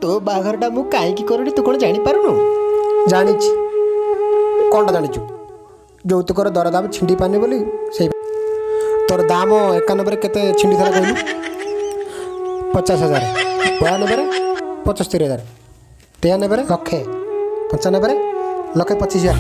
ତୋ ବାହାଘରଟା ମୁଁ କାହିଁକି କରୁନି ତୁ କ'ଣ ଜାଣିପାରୁନୁ? ଜାଣିଛି। କ'ଣଟା ଜାଣିଛୁ? ଯୌତୁକର ଦରଦାମ ଛିଣ୍ଡି ପାରୁନି ବୋଲି ସେଇ। ତୋର ଦାମ 91ରେ କେତେ ଛିଣ୍ଡିଥିଲା କହିଲୁ? 50,000, 92ରେ 75,000, 93ରେ ଲକ୍ଷେ, 95ରେ 1,25,000।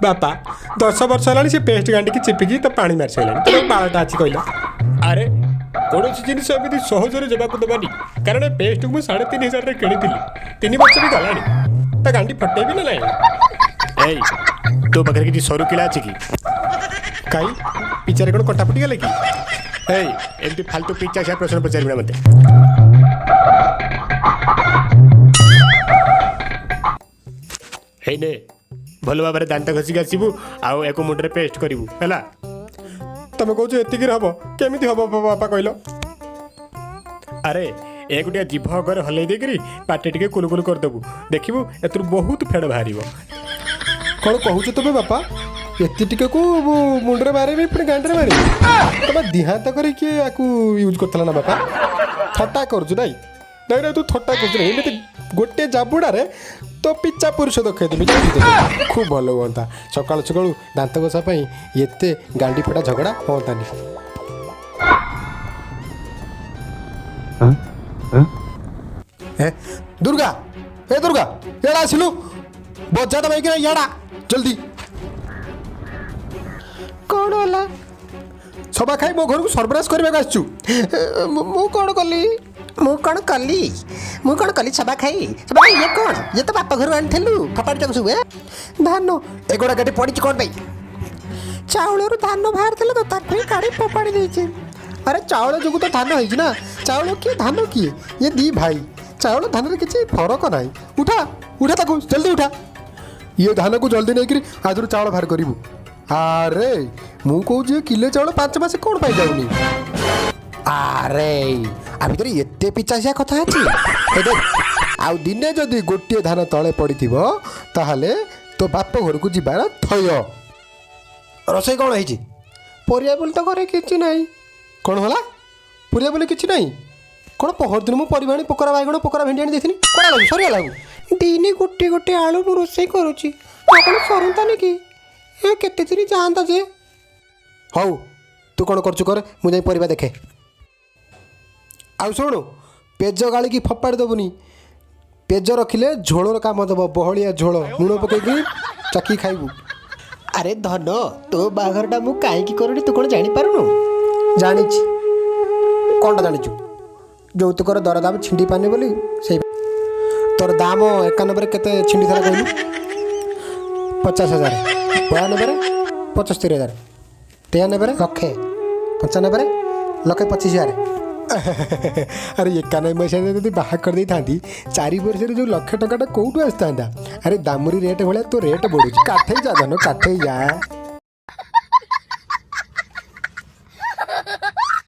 ବାପା, 10 ବର୍ଷ ହେଲାଣି ସେ ପେଷ୍ଟ ଗାଣ୍ଡିକି ଚିପିକି ତ ପାଣି ମାରି ସାରିଲାଣି। ତୋର ବାଳଟା ଅଛି କହିଲ? ଆରେ, କୌଣସି ଜିନିଷ ଏମିତି ସହଜରେ ଦେବାକୁ ଦେବାନି, କାରଣ ଏ ପେଷ୍ଟକୁ ମୁଁ 3500ରେ କିଣିଥିଲି। 3 ବର୍ଷ ବି ଗଲାଣି, ତା ଗାଣ୍ଡି ଫଟେଇବି ନା ନାହିଁ? ଏଇ, ତୋ ପାଖରେ କିଛି ସରୁ କିଳା ଅଛି କି? କାଇଁ, ପିଚାରେ କ'ଣ କଣ୍ଟା ଫୁଟିଗଲେ କି? ଏଇ, ଏମିତି ଫାଲତୁ ପିଚା ସିଆ ପ୍ରଶ୍ନ ପଚାରିବି ନା ମୋତେ। ହେଇନେ, ଭଲ ଭାବରେ ଦାନ୍ତ ଘଷିକି ଆସିବୁ ଆଉ ୟାକୁ ମୁଣ୍ଡରେ ପେଷ୍ଟ କରିବୁ, ହେଲା? ତମେ କହୁଛ ଏତିକିରେ ହବ, କେମିତି ହବ ବାପା କହିଲ? ଆରେ, ଏକୁ ଟିକେ ଜିଭ ଅଗରେ ହଲେଇ ଦେଇକିରି ପାଟି ଟିକେ କୁଲୁକୁଲୁ କରିଦେବୁ, ଦେଖିବୁ ଏଥିରୁ ବହୁତ ଫେଣ ବାହାରିବ। କ'ଣ କହୁଛ ତମେ ବାପା? ଏତେ ଟିକେକୁ ମୁଁ ମୁଣ୍ଡରେ ମାରିବି, ପୁଣି ଗାଣ୍ଡିରେ ମାରିବି? ତମେ ଦିହାନ୍ତ କରି କିଏ ୟାକୁ ୟୁଜ୍ କରୁଥିଲା ନା ବାପା? ଥଟ୍ଟା କରୁଛୁ ନାଇଁ? ନାଇଁ ନାଇଁ, ତୁ ଥଟ୍ଟା କରୁଛୁ ନାଇଁ? ଏମିତି ଗୋଟେ ଜାବୁଡ଼ାରେ ତୋ ପିଚା ପୁରୁଷ ଦେଖେଇଦେବି, ଜାଣିଛୁ ତୋତେ। ଖୁବ୍ ଭଲ ହୁଅନ୍ତା, ସକାଳୁ ସକାଳୁ ଦାନ୍ତ ଘଷା ପାଇଁ ଏତେ ଗାଣ୍ଡି ଫଟା ଝଗଡ଼ା ହୁଅନ୍ତାନି। ଏ ଦୁର୍ଗା, ଏ ଦୁର୍ଗା, ଇଆଡ଼େ ଆସିଲୁ। ବଜାଟା ମାଇକିନା, ଇଆଡ଼ା ଜଲ୍ଦି। କ'ଣ ହେଲା? ସବା ଖାଇ ମୋ ଘରକୁ ସର୍ବନାଶ କରିବାକୁ ଆସିଛୁ। ମୁଁ କ'ଣ କଲି? ମୁଁ କ'ଣ କଲି? ମୁଁ କ'ଣ କଲି? ସବା ଖାଇ, ସବା ଖାଇ, ଇଏ କ'ଣ? ଇଏ ତ ବାପା ଘରୁ ଆଣିଥିଲୁ, ଫୋପାଡ଼ି ତାକୁ ସବୁ। ଏ ଧାନ ଏଗୁଡ଼ା ଏଠି ପଡ଼ିଛି କ'ଣ ପାଇଁ? ଚାଉଳରୁ ଧାନ ବାହାରିଥିଲା ତ ତାକୁ ହିଁ କାଢ଼ି ଫୋପାଡ଼ି ଦେଇଛି। ଆରେ, ଚାଉଳ ଯୋଗୁଁ ତ ଧାନ ହେଇଛି ନା। ଚାଉଳ କିଏ, ଧାନ କିଏ? ଇଏ ଦି ଭାଇ। ଚାଉଳ ଧାନରେ କିଛି ଫରକ ନାହିଁ। ଉଠା, ଉଠା ତାକୁ, ଜଲ୍ଦି ଉଠା। ଇଏ ଧାନକୁ ଜଲ୍ଦି ନେଇକିରି ଆଦରୁ ଚାଉଳ ବାହାର କରିବୁ। ଆରେ, ମୁଁ କହୁଛି ଏ କିଲେ ଚାଉଳ 5 ମାସ କ'ଣ ପାଇଁ ଯାଉନି? ଆରେ, ଆ ଭିତରେ ଏତେ ପିଚାସିଆ କଥା ଅଛି? ଏ ଦେଖ, ଆଉ ଦିନେ ଯଦି ଗୋଟିଏ ଧାନ ତଳେ ପଡ଼ିଥିବ, ତାହେଲେ ତୋ ବାପ ଘରକୁ ଯିବାର ଥୟ। ରୋଷେଇ କ'ଣ ହେଇଛି? ପରିବା ବୋଲି ତ ଘରେ କିଛି ନାହିଁ। କ'ଣ ହେଲା? ପରିବା ବୋଲି କିଛି ନାହିଁ କ'ଣ? ପହରଦିନ ମୁଁ ପରିବା ଆଣି ପକୋରା ବାଇଗଣ, ପକୋରା ଭେଣ୍ଡି ଆଣି ଦେଇଥିଲି। କ'ଣ ଲାଗୁ ସରିଗଲା? ଦିନେ ଗୋଟେ ଗୋଟେ ଆଳୁ ମୁଁ ରୋଷେଇ କରୁଛି, ଆଉ କ'ଣ ସରନ୍ତାନି କି? ଏ କେତେ ଦିନ ଯାଆନ୍ତା ଯେ। ହଉ, ତୁ କ'ଣ କରୁଛୁ କରେ, ମୁଁ ଯାଇ ପରିବା ଦେଖେ। ଆଉ ଶୁଣୁ, ପେଜ ଗାଳିକି ଫୋପାଡ଼ି ଦେବୁନି। ପେଜ ରଖିଲେ ଝୋଳର କାମ ଦେବ, ବହଳିଆ ଝୋଳ ଲୁଣ ପକେଇକି ଚାଖିକି ଖାଇବୁ। ଆରେ ଧନ, ତୋ ବାହାଘରଟା ମୁଁ କାହିଁକି କରୁନି ତୁ କ'ଣ ଜାଣିପାରୁନୁ? ଜାଣିଛି। କ'ଣଟା ଜାଣିଛୁ? ଯୌତୁକର ଦରଦାମ ଛିଣ୍ଡି ପାରୁନି ବୋଲି ସେଇ। ତୋର ଦାମ 91ରେ କେତେ ଛିଣ୍ଡିଥିଲା କହିଲୁ? 50,000, 92ରେ 75,000, 93ରେ ଲକ୍ଷେ, 95ରେ 1,25,000। ଆରେ, 91 ମସିହାରେ ଯଦି ବାହା କରିଦେଇଥାନ୍ତି, 4 ବର୍ଷରେ ଯେଉଁ ଲକ୍ଷେ ଟଙ୍କାଟା କେଉଁଠୁ ଆସିଥାନ୍ତା? ଆରେ, ଦାମୁରି ରେଟ୍ ଭଳିଆ ତୋ ରେଟ୍ ବଢ଼ୁଛି। କାଠେଇ ଯା ଧନ, କାଠେଇ ଯା।